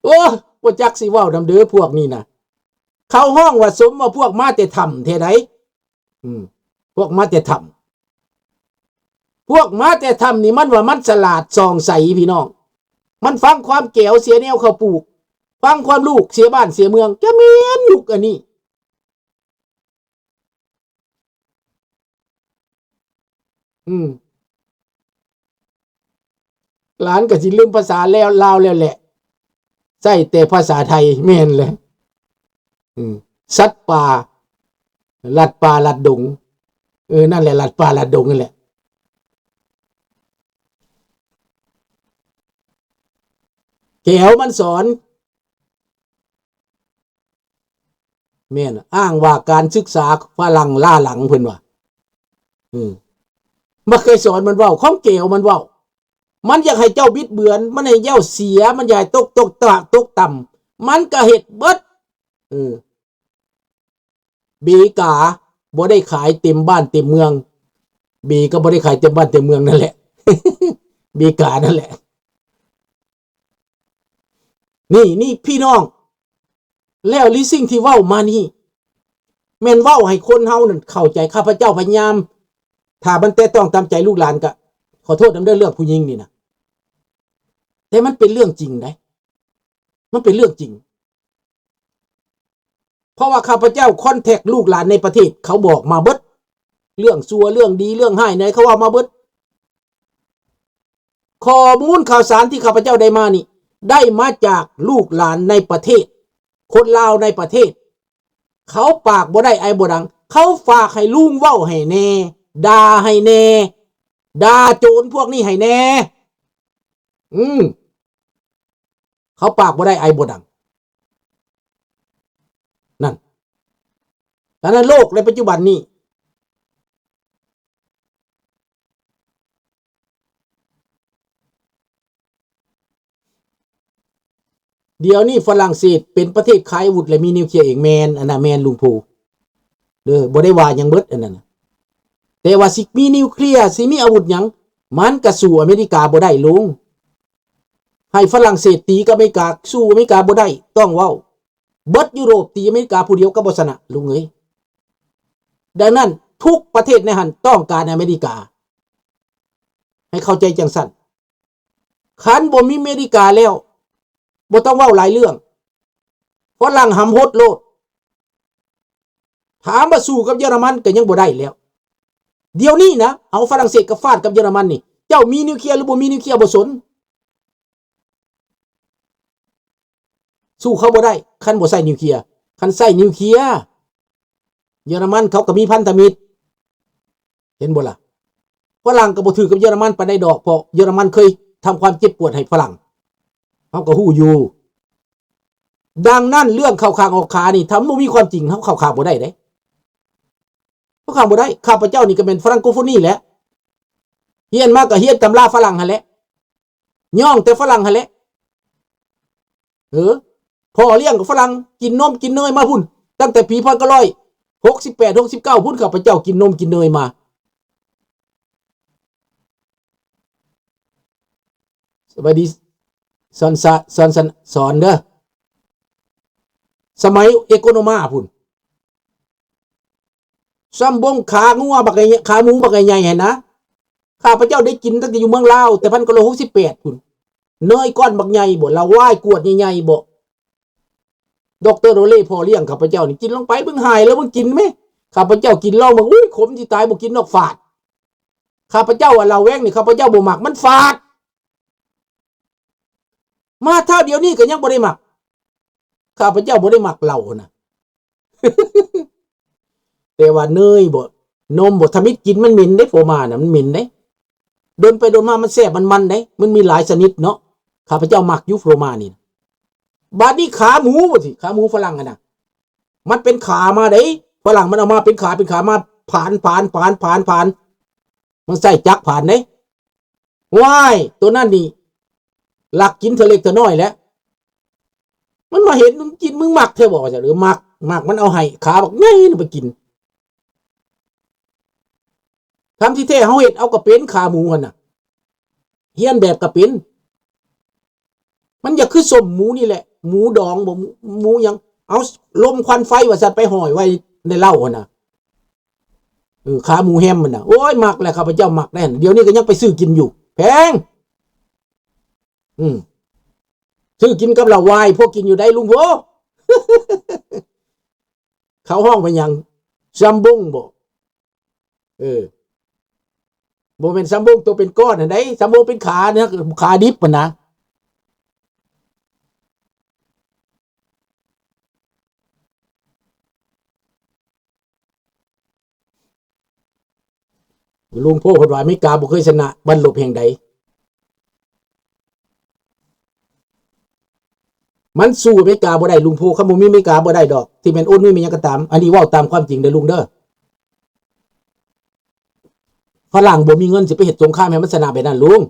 ໂອ້ ບໍ່ຈັກຊິເວົ້ານຳເດີພວກນີ້ນະ. ເຂົາຮ້ອງວ່າສົມວ່າພວກມາແຕ່ຖ້ຳແທ້ໃດ໋. ອືມ ພວກມາແຕ່ຖ້ຳ ພວກມາແຕ່ຖ້ຳນີ້ ມັນວ່າມັນສະຫຼາດສ່ອງໃສພີ່ນ້ອງ. ມັນຟັງຄວາມແກວເສຍແນວເຂົ້າປູກ, ຟັງຄວາມລູກເສຍບ້ານເສຍເມືອງ. ຈະແມ່ນຍຸກອັນນີ້. ອືມ ຫຼານກໍຊິລືມພາສາແລ້ວ ລາວແລ້ວແຫຼະ, ໃຊ້ແຕ່ພາສາໄທ. ແມ່ນແຫຼະ. ອືມ ສັດປ່າ ລັດປ່າລັດດົງ. ເອີ ນັ້ນແຫຼະ ລັດປ່າລັດດົງນັ້ນແຫຼະ. ແກວມັນສອນ ແມ່ນ ອ້າງວ່າການສຶກສາຝຣັ່ງລ້າຫຼັງ ເພິ່ນວ່າ. ອືມ ມາເຄີຍສອນມັນເວົ້າ ຂອງແກວມັນເວົ້າ. ມັນຢາກໃຫ້ເຈົ້າບິດເບືອນ, ມັນໃຫ້ເຈົ້າເສຍ, ມັນຢາກໃຫ້ຕົກ ຕົກ ຕະ ຕົກຕ່ຳ, ມັນກໍເຮັດເບິດ. ເອີ ເບກາບໍ່ໄດ້ຂາຍເຕັມບ້ານເຕັມເມືອງ, ເບກໍບໍ່ໄດ້ຂາຍເຕັມບ້ານເຕັມເມືອງນັ້ນແຫຼະ, ເບການັ້ນແຫຼະ. ນີ້ ນີ້ພີ່ນ້ອງ, ແລ້ວອີ່ສິ່ງທີ່ເວົ້າມານີ້ ແມ່ນເວົ້າໃຫ້ຄົນເຮົານັ້ນເຂົ້າໃຈ. ຂ້າພະເຈົ້າພະຍາຍາມ ຖ້າມັນແຕະຕ້ອງຕາມໃຈລູກຫຼານ ກະຂໍໂທດນຳເດີເລື່ອງຜູ້ຍິງນີ້ນະ, ແຕ່ມັນເປັນເລື່ອງຈິງໃດ໋, ມັນເປັນເລື່ອງຈິງ. ເພາະວ່າຂ້າພະເຈົ້າຄອນແທັກລູກຫຼານໃນປະເທດ ເຂົາບອກມາເບິດ, ເລື່ອງຊົ່ວ ເລື່ອງດີ ເລື່ອງຮ້າຍໃດ ເຂົາເວົ້າມາເບິດ. ຂໍ້ມູນຂ່າວສານທີ່ຂ້າພະເຈົ້າໄດ້ມານີ້ ໄດ້ມາຈາກລູກຫຼານໃນປະເທດ, ຄົນລາວໃນປະເທດ. ເຂົາປາກບໍ່ໄດ້ໄອບໍ່ດັງ, ເຂົາຝາກໃຫ້ລຸງເວົ້າໃຫ້ແດ່, ດ່າໃຫ້ແດ່, ດ່າໂຈນພວກນີ້ໃຫ້ແດ່. ອືມ ເຂົາປາກບໍ່ໄດ້ໄອບໍ່ດັງ. ນັ້ນ ອັນນັ້ນໂລກໃນປັດຈຸບັນນີ້. ດຽວນີ້ຝຣັ່ງເສດເປັນປະເທດຂາຍອາວຸດ ແລະ ມີນິວເຄຍເອງ. ແມ່ນ, ອັນນັ້ນແມ່ນ ລຸງພູ. ເດີ ບໍ່ໄດ້ວ່າຫຍັງເບິດອັນນັ້ນນະ. ແຕ່ວ່າຊິມີນິວເຄຍ ຊິມີອາວຸດຫຍັງ ມັນກະສູ້ອາເມລິກາບໍ່ໄດ້ລຸງ. ໃຫ້ຝຣັ່ງເສດຕີກັບອາເມລິກາ ສູ້ອາເມລິກາບໍ່ໄດ້ ຕ້ອງເວົ້າ. ເບິດຢູໂຣບຕີອາເມລິກາຜູ້ດຽວກໍບໍ່ຊະນະລຸງເອີຍ. ດັ່ງນັ້ນ ທຸກປະເທດໃນຫັ້ນຕ້ອງການອາເມລິກາ. ໃຫ້ເຂົ້າໃຈຈັ່ງຊັ້ນ. ຄັນບໍ່ມີເມລິກາແລ້ວ ບໍ່ຕ້ອງເວົ້າຫຼາຍເລື່ອງ. ຝຣັ່ງຫຳຫົດໂລດ. ຖາມວ່າສູ້ກັບເຢຍລະມັນກໍຍັງບໍ່ໄດ້ແລ້ວ. ດຽວນີ້ນະ ເອົາຝຣັ່ງເສດກັບຟາດກັບເຢຍລະມັນນີ້ ເຈົ້າມີນິວເຄຍ ຫຼື ບໍ່ມີນິວເຄຍ ບໍ່ສົນ. ສູ້ເຂົາບໍ່ໄດ້ ຄັນບໍ່ໃຊ້ນິວເຄຍ. ຄັນໃຊ້ນິວເຄຍ ເຢຍລະມັນເຂົາກໍມີພັນທະມິດ. ເຫັນບໍ່ລະ? ຝຣັ່ງກໍບໍ່ຖືກກັບເຢຍລະມັນປານໃດດອກ ເພາະເຢຍລະມັນເຄີຍທຳຄວາມເຈັບປວດໃຫ້ຝຣັ່ງ. ເຮົາກໍຮູ້ຢູ່. ດັ່ງນັ້ນ ເລື່ອງເຂົ້າຂ້າງອອກຂານີ້ ຖ້າມັນບໍ່ມີຄວາມຈິງ ເຮົາເຂົ້າຂ້າງບໍ່ໄດ້ເດ້. ເຂົ້າຂ້າງບໍ່ໄດ້. ຂ້າພະເຈົ້ານີ້ກໍແມ່ນຝຣັ່ງໂກໂຟນີແຫຼະ. ຮຽນມາກໍຮຽນຕຳລາຝຣັ່ງຫັ້ນແຫຼະ. ຍ້ອງແຕ່ຝຣັ່ງຫັ້ນແຫຼະ. ເອີ ພໍ່ລ້ຽງກໍຝຣັ່ງ, ກິນນົມກິນເນີຍມາພຸ້ນ. ຕັ້ງແຕ່ປີພັນເກົ້າຮ້ອຍຫົກສິບແປດ ຫົກສິບເກົ້າພຸ້ນ ຂ້າພະເຈົ້າກິນນົມກິນເນີຍມາ. ສະບາຍດີ ສອນສະ ສອນສະ ສອນເດີ. ສະໄໝເອໂກໂນມາພຸ້ນ. ຊ່ຳບົງຂາງົວບັກໃຫຍ່ ຂາໝູບັກໃຫຍ່ໆຫັ້ນນະ. ຂ້າພະເຈົ້າໄດ້ກິນຕັ້ງແຕ່ຢູ່ເມືອງລາວ ແຕ່ພັນເກົ້າຮ້ອຍຫົກສິບແປດພຸ້ນ. ເນີຍກ້ອນບັກໃຫຍ່ບໍ ລະວາຍກວດໃຫຍ່ໆບໍ. ດອກເຕີໂຣເລ ພໍ່ລ້ຽງຂ້າພະເຈົ້ານີ້ ກິນລົງໄປ ເບິ່ງຫາຍແລ້ວເບິ່ງກິນແມ. ຂ້າພະເຈົ້າກິນລອງເບິ່ງ ອຸ້ຍ ຂົມຊິຕາຍ ບໍ່ກິນດອກ ຝາດ. ຂ້າພະເຈົ້າວ່າເຫຼົ້າແວງນີ້ ຂ້າພະເຈົ້າບໍ່ມັກ ມັນຝາດ. ມາເທົ່າດຽວນີ້ກໍຍັງບໍ່ໄດ້ມັກ. ຂ້າພະເຈົ້າບໍ່ໄດ້ມັກເຫຼົ້ານະ. ແຕ່ວ່າເນີຍບໍ ນົມບໍ ທຳອິດກິນມັນເໝັນເດ້ ໂຟມານະ ມັນເໝັນເດ້. ດົນໄປດົນມາມັນແຊບ ມັນມັນເດ້. ມັນມີຫຼາຍຊະນິດເນາະ. ຂ້າພະເຈົ້າມັກຢູ່ໂຟມານີ້. ບາດນີ້ຂາໝູ ວ່າຊິ ຂາໝູຝຣັ່ງຫັ້ນນະ ມັນເປັນຂາມາເດ້. ຝຣັ່ງມັນເອົາມາເປັນຂາ ເປັນຂາມາຜານ ຜານ ຜານ ຜານ ຜານ. ມັນໃຊ້ຈັກຜານເດ້. ວ້າຍ ໂຕນັ້ນນີ້ລັກກິນເທື່ອເລັກເທື່ອນ້ອຍແຫຼະ. ມັນມາເຫັນ ມຶງກິນ ມຶງມັກແທ້ບໍ່ ວ່າຊັ້ນ. ເອີ ມັກ ມັກ. ມັນເອົາໃຫ້ຂາບັກໃຫຍ່ນະໄປກິນ. ທຳທີ່ແທ້ເຮົາເຮັດເອົາກໍເປັນ ຂາໝູຫັ້ນນະ. ຮຽນແບບກໍເປັນ. ມັນຢາກຄືສົ້ມໝູນີ້ແຫຼະ. ໝູດອງບໍ່ ໝູຫຍັງ ເອົາລົມຄວັນໄຟວ່າຊັ້ນ ໄປຫ້ອຍໄວ້ໃນເລົ້າຫັ້ນນະ. ເອີ ຂາໝູແຮມຫັ້ນນະ ໂອ້ຍ ມັກແຫຼະ ຂ້າພະເຈົ້າມັກແຫຼະ. ດຽວນີ້ກໍຍັງໄປຊື້ກິນຢູ່ ແພງ. ອືມ ຊື້ກິນກັບເຫຼົ້າວາຍ ພວກກິນຢູ່ໃດ ລຸງໂພ. ເຂົາຮ້ອງວ່າຫຍັງ? ຊຳບົງບໍ? ເອີ ບໍ່ແມ່ນຊຳບົງໂຕເປັນກ້ອນຫັ້ນໃດ ຊຳບົງເປັນຂານະ ຂາດິບຫັ້ນນະ. ລຸງໂພເພິ່ນວ່າ ອາເມລິກາບໍ່ເຄີຍຊະນະບັ້ນລົບແຫ່ງໃດ. ມັນສູ້ອາເມລິກາບໍ່ໄດ້ ລຸງໂພ. ຄັນບໍ່ມີອາເມລິກາບໍ່ໄດ້ດອກ ທີ່ແມ່ນໂອນນຸຍແມ່ນຫຍັງກໍຕາມ. ອັນນີ້ເວົ້າຕາມຄວາມຈິງເດີລຸງເດີ. ຝຣັ່ງບໍ່ມີເງິນຊິໄປເຮັດສົງຄາມໃຫ້ມັນຊະນະແບບນັ້ນລຸງ.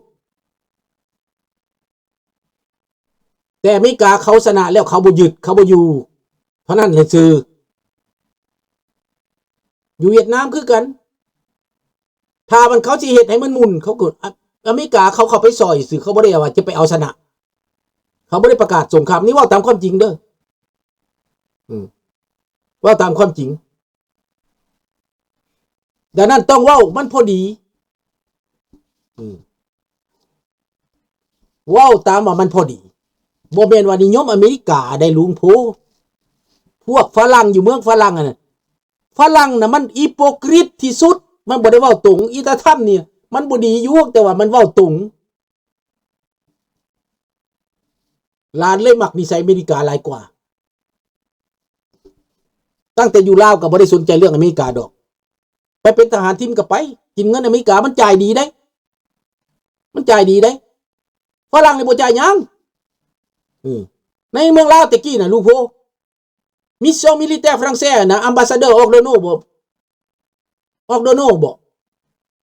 ແຕ່ອາເມລິກາເຂົາຊະນະແລ້ວ ເຂົາບໍ່ຍຶດ ເຂົາບໍ່ຢູ່ເທົ່ານັ້ນແຫຼະຊື່. ຢູ່ຫວຽດນາມຄືກັນ ຖ້າມັນເຂົາຊິເຮັດໃຫ້ມັນໝຸ່ນ ເຂົາກໍ ອາ ອາເມລິກາເຂົາເຂົ້າໄປຊ່ອຍຊື່ ເຂົາບໍ່ໄດ້ວ່າຈະໄປເອົາຊະນະ ເຂົາບໍ່ໄດ້ປະກາດສົງຄາມ. ນີ້ເວົ້າຕາມຄວາມຈິງເດີ ອືມ ເວົ້າຕາມຄວາມຈິງ. ດັ່ງນັ້ນຕ້ອງເວົ້າມັນພໍດີ ອືມ ເວົ້າຕາມວ່າມັນພໍດີ ບໍ່ແມ່ນວ່ານິຍົມອາເມລິກາໄດ໋ລຸງໂພ. ພວກຝຣັ່ງຢູ່ເມືອງຝຣັ່ງຫັ້ນນະ ຝຣັ່ງນະມັນອີໂປກຣິດທີ່ສຸດ ມັນບໍ່ໄດ້ເວົ້າຕົງ. ອີຕາທຳນີ້ມັນບໍ່ດີຢູ່ ແຕ່ວ່າມັນເວົ້າຕົງ. ຫຼານເລີຍມັກນິໄສອາເມລິກາຫຼາຍກວ່າ. ຕັ້ງແຕ່ຢູ່ລາວກໍບໍ່ໄດ້ສົນໃຈເລື່ອງອາເມລິກາດອກ. ໄປເປັນທະຫານທີມກໍໄປ ກິນເງິນອາເມລິກາ ມັນຈ່າຍດີເດ້ ມັນຈ່າຍດີເດ້. ຝຣັ່ງນີ້ບໍ່ຈ່າຍຫຍັງ. ອື ໃນເມືອງລາວແຕ່ກີ້ນະ ລູກໂພ Mission Militaire Française ນະ Ambassadeur Ordono ບໍ Ordono ບໍ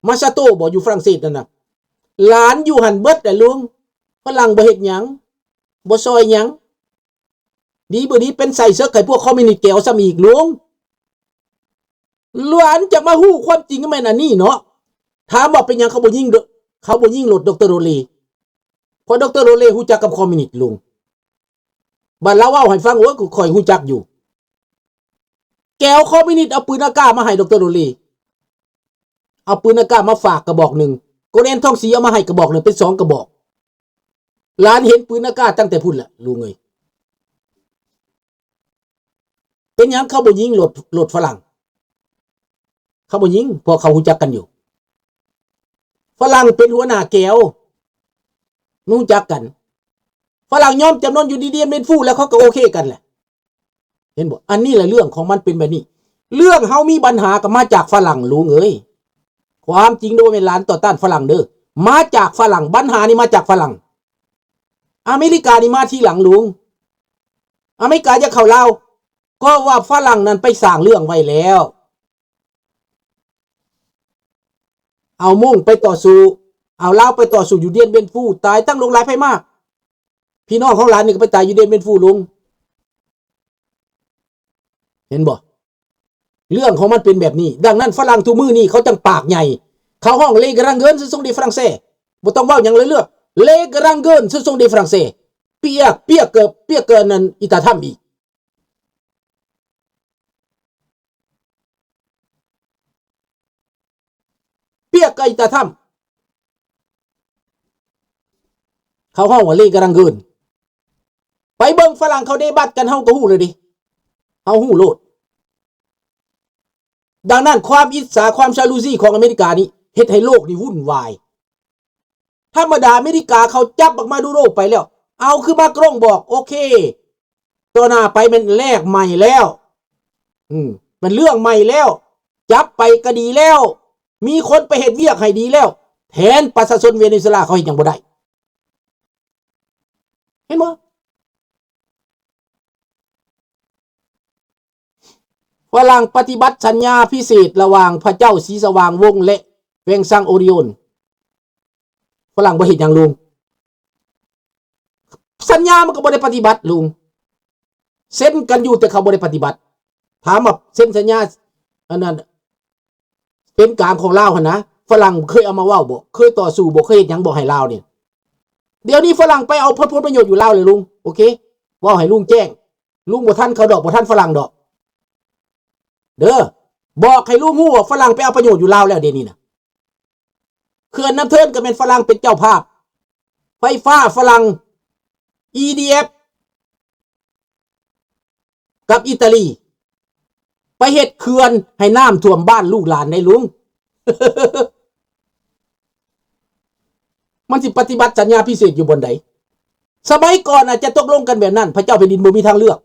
Massato ບໍ ຢູ່ຝຣັ່ງເສດນັ້ນນະ. ຫຼານຢູ່ຫັ້ນເບິດແຫຼະລຸງ. ຝຣັ່ງບໍ່ເຮັດຫຍັງ ບໍ່ຊ່ອຍຫຍັງ. ດີບໍ່ດີເປັນໄສ້ເສິກໃຫ້ພວກຄອມມິວນິດແກວຊ້ຳອີກລຸງ. ຫຼານຈະມາຮູ້ຄວາມຈິງກໍແມ່ນອັນນີ້ເນາະ. ຖາມວ່າເປັນຫຍັງເຂົາບໍ່ຍິງ ເຂົາບໍ່ຍິງໂລດ ດຣ. ໂຣເລ? ເພາະ ດຣ. ໂຣເລ ຮູ້ຈັກກັບຄອມມິວນິດລຸງ. ບັດລາວເວົ້າໃຫ້ຟັງ ໂອ້ຍ ຂ້ອຍຮູ້ຈັກຢູ່. ແກວຄອມມິວນິດເອົາປືນອາກາມາໃຫ້ ດຣ. ໂຣເລ ເອົາປືນອາກາມາຝາກກະບອກໜຶ່ງ. ໂກເດນທອງສີເອົາມາໃຫ້ກະບອກໜຶ່ງ ເປັນສອງກະບອກ. ຫຼານເຫັນປືນອາກາຕັ້ງແຕ່ພຸ້ນແຫຼະລຸງເອີຍ. ເປັນຫຍັງເຂົາບໍ່ຍິງໂລດ ໂລດຝຣັ່ງ? ເຂົາບໍ່ຍິງ ເພາະເຂົາຮູ້ຈັກກັນຢູ່. ຝຣັ່ງເປັນຫົວໜ້າແກວ ຮູ້ຈັກກັນ. ຝຣັ່ງຍອມຈຳນົນຢູ່ທີ່ດຽນເບນຟູ ແລ້ວເຂົາກໍໂອເຄກັນແຫຼະ. ເຫັນບໍ່? ອັນນີ້ແຫຼະເລື່ອງຂອງມັນເປັນແບບນີ້. ເລື່ອງເຮົາມີບັນຫາກໍມາຈາກຝຣັ່ງລຸງເອີຍ. ຄວາມຈິງເດີ ບໍ່ແມ່ນຫຼານຕໍ່ຕ້ານຝຣັ່ງເດີ. ມາຈາກຝຣັ່ງ. ບັນຫານີ້ມາຈາກຝຣັ່ງ. ອາເມລິການີ້ມາທີຫຼັງລຸງ. ອາເມລິກາຢາກເຂົ້າລາວ ກໍວ່າຝຣັ່ງນັ້ນໄປສ້າງເລື່ອງໄວ້ແລ້ວ. ເອົາມົ້ງໄປຕໍ່ສູ້ ເອົາລາວໄປຕໍ່ສູ້ຢູ່ດຽນເບນຟູ ຕາຍທັງຫຼວງຫຼາຍໄພມາກ. ພີ່ນ້ອງຂອງຫຼານນີ້ກໍໄປຕາຍຢູ່ດຽນເບນຟູລຸງ. ເຫັນບໍ່? ເລື່ອງຂອງມັນເປັນແບບນີ້. ດັ່ງນັ້ນຝຣັ່ງທຸກມື້ນີ້ເຂົາຈັ່ງປາກໃຫຍ່. ເຂົາຮ້ອງ Les grands gueules, ce sont des Français. ບໍ່ຕ້ອງເວົ້າຫຍັງເລີຍ. Les grands gueules, ce sont des Français. ປຽກ ປຽກ ປຽກອັນນັ້ນ ອີຕາທຳອີກ. ປຽກໄກ່ຕາຖ້ຳ ເຂົາຮ້ອງວ່າ Les grands gueules. ໄປເບິ່ງຝຣັ່ງເຂົາເດບັດກັນ ເຮົາກໍຮູ້ແລ້ວເດ ເຮົາຮູ້ໂລດ. ດັ່ງນັ້ນ ຄວາມອິດສາ ຄວາມຈາລູຊີຂອງອາເມລິການີ້ ເຮັດໃຫ້ໂລກນີ້ວຸ່ນວາຍ. ທຳມະດາອາເມລິກາເຂົາຈັບບັກມາດູໂຣໄປແລ້ວ ເອົາຄືມາກຣອງບອກ ໂອເຄ ຕໍ່ໜ້າໄປແມ່ນແລກໃໝ່ແລ້ວ ອືມ ແມ່ນເລື່ອງໃໝ່ແລ້ວ ຈັບໄປກໍດີແລ້ວ ມີຄົນໄປເຮັດວຽກໃຫ້ດີແລ້ວ ແທນປະຊາຊົນເວເນຊູເອລາເຂົາເຮັດຫຍັງບໍ່ໄດ້ ເຫັນບໍ່? ຝຣັ່ງປະຕິບັດສັນຍາພິເສດລະຫວ່າງພະເຈົ້າສີສະຫວ່າງວົງ ແລະ ແວງຊັງໂອຣິໂອນ. ຝຣັ່ງບໍ່ເຮັດຫຍັງລຸງ. ສັນຍາມັນກໍບໍ່ໄດ້ປະຕິບັດລຸງ. ເຊັນກັນຢູ່ແຕ່ເຂົາບໍ່ໄດ້ປະຕິບັດ. ຖາມວ່າເຊັນສັນຍາ ອັນນັ້ນ ເປັນກາງຂອງລາວຫັ້ນນະ ຝຣັ່ງເຄີຍເອົາມາເວົ້າບໍ່? ເຄີຍຕໍ່ສູ້ບໍ່? ເຄີຍເຮັດຫຍັງບໍ່ໃຫ້ລາວນີ້? ດຽວນີ້ຝຣັ່ງໄປເອົາຜົນປະໂຫຍດຢູ່ລາວແລ້ວລຸງ. ໂອເຄ. ເວົ້າໃຫ້ລຸງແຈ້ງ. ລຸງບໍ່ທັນເຂົາດອກ, ບໍ່ທັນຝຣັ່ງດອກເດີ. ບອກໃຫ້ລຸງຮູ້ວ່າຝຣັ່ງໄປເອົາປະໂຫຍດຢູ່ລາວແລ້ວເດນີ້ນະ. ເຂື່ອນນ້ຳເທີນກໍແມ່ນຝຣັ່ງເປັນເຈົ້າພາບ, ໄຟຟ້າຝຣັ່ງ, ອີດີເອັຟ ກັບອີຕາລີ ໄປເຮັດເຂື່ອນໃຫ້ນ້ຳຖ້ວມບ້ານລູກຫຼານໄດ້ລຸງ. ມັນຊິປະຕິບັດສັນຍາພິເສດຢູ່ບ່ອນໃດ? ສະໄໝກ່ອນອາດຈະຕົກລົງກັນແບບນັ້ນ, ພະເຈົ້າແຜ່ນດິນບໍ່ມີທາງເລືອກ.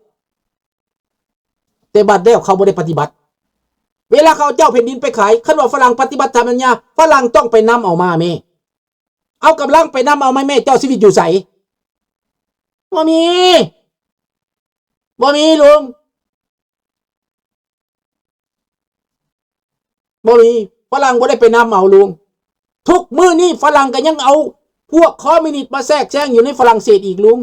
ແຕ່ບັດແລ້ວເຂົາບໍ່ໄດ້ປະຕິບັດ. ເວລາເຂົາເຈົ້າແຜ່ນດິນໄປຂາຍ, ຄັນວ່າຝຣັ່ງປະຕິບັດຕາມສັນຍາ, ຝຣັ່ງຕ້ອງໄປນຳເອົາມາແມ້. ເອົາກຳລັງໄປນຳເອົາມາແມ້. ເຈົ້າຊີວິດຢູ່ໃສ? ບໍ່ມີ, ບໍ່ມີລຸງ, ບໍ່ມີ. ຝຣັ່ງບໍ່ໄດ້ໄປນຳເອົາລຸງ. ທຸກມື້ນີ້ຝຣັ່ງກໍຍັງເອົາພວກຄອມມິວນິດມາແຊກແຊງຢູ່ໃນຝຣັ່ງເສດອີກລຸງ.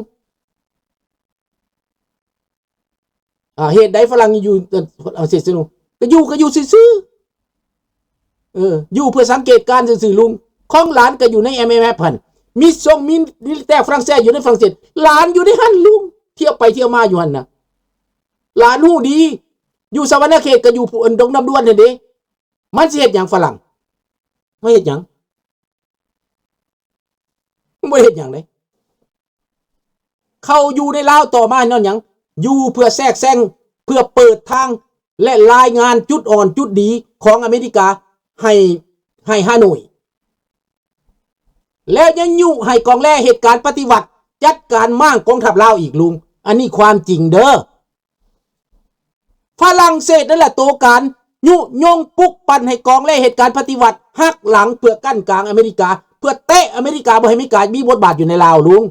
ອ່າ ເຫດໃດຝຣັ່ງຢູ່ ເອີ ເສດສະໜູ ກໍຢູ່ ກໍຢູ່ຊື່ໆ ເອີ ຢູ່ເພື່ອສັງເກດການຊື່ໆ ລຸງ. ຂອງຫຼານກໍຢູ່ໃນ ເອັມເອັຟ ຫັ້ນ, ມີຊົງ ມີ ມີແຕ່ຝຣັ່ງເສດຢູ່ໃນຝຣັ່ງເສດ, ຫຼານຢູ່ໃນຫັ້ນລຸງ, ທ່ຽວໄປທ່ຽວມາຢູ່ຫັ້ນນະ. ຫຼານຮູ້ດີ, ຢູ່ສະຫວັນນະເຂດກໍຢູ່ ອັນ ດົງນຳດວນຫັ້ນເດ້. ມັນຊິເຮັດຫຍັງຝຣັ່ງ? ມາເຮັດຫຍັງ? ມັນບໍ່ໄດ້ເຮັດຫຍັງເດ້. ເຂົາຢູ່ໃນລາວຕໍ່ມາຍ້ອນຫຍັງ? ຢູ່ເພື່ອແຊກແຊງ, ເພື່ອເປີດທາງ ແລະ ລາຍງານຈຸດອ່ອນຈຸດດີຂອງອາເມລິກາໃຫ້ ໃຫ້ຮາໂນ້ຍ ແລ້ວຍັງຍຸໃຫ້ກອງແລເຮັດການປະຕິວັດ, ຈັດການມ້າງກອງທັບລາວອີກລຸງ. ອັນນີ້ຄວາມຈິງເດີ. ຝຣັ່ງເສດນັ້ນແຫຼະໂຕການຍຸຍົງປຸກປັ່ນໃຫ້ກອງແລເຮັດການປະຕິວັດ, ຫັກຫຼັງເພື່ອກັ້ນກາງອາເມລິກາ, ເພື່ອເຕະອາເມລິກາ, ບໍ່ໃຫ້ອາເມລິກາມີບົດບາດຢູ່ໃນລາວລຸງ.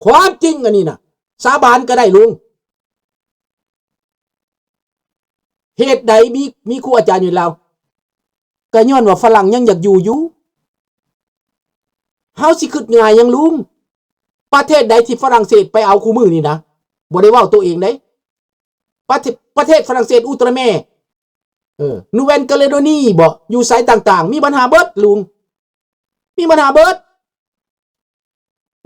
ຄວາມຈິງອັນນີ້ນະ, ສາບານກໍໄດ້ລຸງ. ເຫດໃດມີ ມີຄູອາຈານຢູ່ລາວ? ກໍຍ້ອນວ່າຝຣັ່ງຍັງຢາກຢູ່ຢູ່. ເຮົາຊິຄິດງ່າຍຫຍັງລຸງ? ປະເທດໃດທີ່ຝຣັ່ງເສດໄປເອົາຄູ່ມື້ນີ້ນະ, ບໍ່ໄດ້ເວົ້າໂຕເອງເດ້. ປະເທດ ປະເທດຝຣັ່ງເສດ ອູດຕະແມ, ເອີ ນູແວນກາເລໂດນີບໍ, ຢູ່ໃສຕ່າງໆ ມີບັນຫາເບິດລຸງ, ມີບັນຫາເບິດ.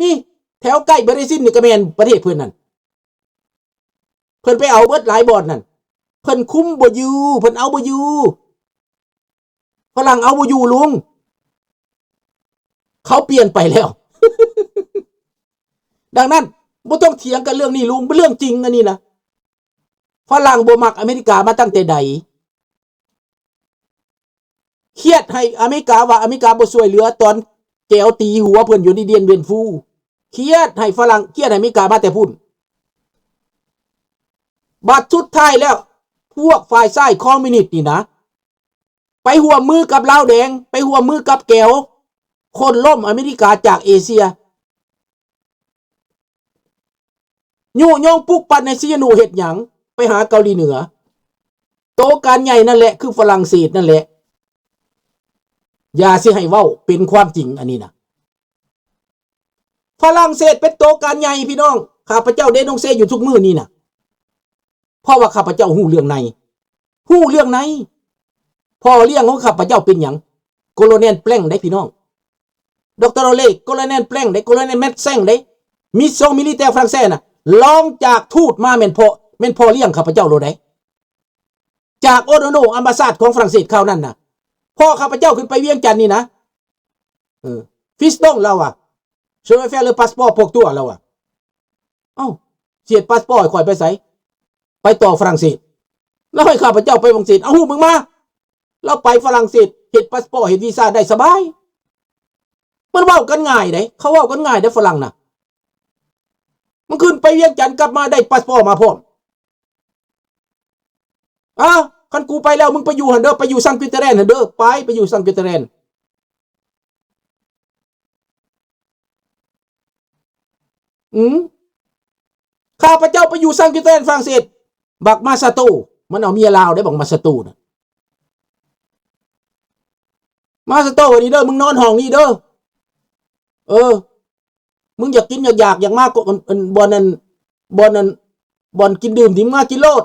ນີ້ ແຖວໃກ້ບຣາຊິນນີ້ກໍແມ່ນປະເທດເພິ່ນນັ້ນ, ເພິ່ນໄປເອົາເບິດຫຼາຍບ່ອນນັ້ນ, ເພິ່ນຄຸມບໍ່ຢູ່, ເພິ່ນເອົາບໍ່ຢູ່, ຝຣັ່ງເອົາບໍ່ຢູ່ລຸງ. ເຂົາປ່ຽນໄປແລ້ວ. ດັ່ງນັ້ນ ບໍ່ຕ້ອງຖຽງກັນເລື່ອງນີ້ລຸງ, ເປັນເລື່ອງຈິງອັນນີ້ນະ. ຝຣັ່ງບໍ່ມັກອາເມລິກາມາຕັ້ງແຕ່ໃດ. ຄຽດໃຫ້ອາເມລິກາວ່າອາເມລິກາບໍ່ຊ່ວຍເຫຼືອຕອນແກວຕີຫົວເພິ່ນຢູ່ໃນດຽນເວັນຟູ. ຄຽດໃຫ້ຝຣັ່ງ, ຄຽດໃຫ້ອາເມລິກາມາແຕ່ພຸ້ນ. ບັດສຸດທ້າຍແລ້ວ ພວກຝ່າຍຊ້າຍຄອມມິວນິດນີ້ນະ ໄປຮ່ວມມືກັບລາວແດງ, ໄປຮ່ວມມືກັບແກວ, ໂຄ່ນລົ້ມອາເມລິກາຈາກເອເຊຍ. ຍຸຍົງປຸກປັ່ນໃຫ້ຊີໂນເຮັດຫຍັງ? ໄປຫາເກົາຫຼີເໜືອ. ໂຕການໃຫຍ່ນັ້ນແຫຼະ ຄືຝຣັ່ງເສດນັ້ນແຫຼະ. ຢ່າຊິໃຫ້ເວົ້າເປັນຄວາມຈິງອັນນີ້ນະ. ຝຣັ່ງເສດເປັນໂຕການໃຫຍ່ພີ່ນ້ອງ. ຂ້າພະເຈົ້າເດໂນເຊຢູ່ທຸກມື້ນີ້ນະ. ເພາະວ່າຂ້າພະເຈົ້າຮູ້ເລື່ອງໃນ, ຮູ້ເລື່ອງໃນ. ພໍ່ລ້ຽງຂອງຂ້າພະເຈົ້າເປັນຫຍັງ? ໂກໂລແນນແປງເດ້ພີ່ນ້ອງ, ດັອກເຕີ ໂຣເລ ໂກໂລແນນແປງເດ້, ໂກໂລແນນແມັດແຊງເດ້. ມິດຊົງມິລິແຕຝຣັ່ງເສດນະ, ລອງຈາກທູດມາແມ່ນພໍ່, ແມ່ນພໍ່ລ້ຽງຂ້າພະເຈົ້າໂລດເດ້. ຈາກໂອໂດໂນ ອຳບາຊາດຂອງຝຣັ່ງເສດຄາວນັ້ນນະ, ພໍ່ຂ້າພະເຈົ້າຂຶ້ນໄປວຽງຈັນນີ້ນະ. ເອີ Fiston ລາວວ່າ Je vais faire le passeport pour toi ລາວວ່າ. ເອົ້າ ຊິເຮັດ passport ໃຫ້ຂ້ອຍໄປໃສ? ໄປຕໍ່ຝຣັ່ງເສດ. ລາວໃຫ້ຂ້າພະເຈົ້າໄປຝຣັ່ງເສດ. ເອົາ ຮູບມຶງມາ. ລາວໄປຝຣັ່ງເສດ ເຮັດ passport ເຮັດວີຊາໄດ້ສະບາຍ. ມັນເວົ້າກັນງ່າຍເດ້, ເຂົາເວົ້າກັນງ່າຍເດ້ຝຣັ່ງນະ. ມັນຂຶ້ນໄປວຽງຈັນ ກັບມາໄດ້ passport ມາພ້ອມ. ອາ ຄັນກູໄປແລ້ວ ມຶງໄປຢູ່ຫັ້ນເດີ, ໄປຢູ່ Cinque Terre ຫັ້ນເດີ, ໄປ ໄປຢູ່ Cinque Terre. ອືມ ຂ້າພະເຈົ້າໄປຢູ່ Cinque Terre ຝຣັ່ງເສດ, ບັກມາຊາໂຕ ມັນເອົາເມຍລາວເດ້ ບັກມາຊາໂຕນະ. ມາຊາໂຕ ອັນນີ້ເດີ, ມຶງນອນຫ້ອງນີ້ເດີ. ເອີ ມຶງຢາກກິນຢາກຢາກ ຢາກມາ ອັນ ອັນ ບ່ອນນັ້ນ ບ່ອນນັ້ນ ບ່ອນກິນດື່ມ ທີ່ມຶງມາກິນໂລດ.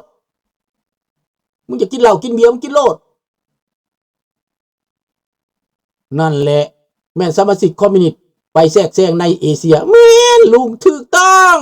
ມຶງຢາກກິນເຫຼົ້າກິນເບຍ ມຶງກິນໂລດ. ນັ້ນແຫຼະ ແມ່ນສະມາຊິກຄອມມິວນິດໄປແຊກແຊງໃນເອເຊຍ. ແມ່ນ ລຸງ ຖືກຕ້ອງ.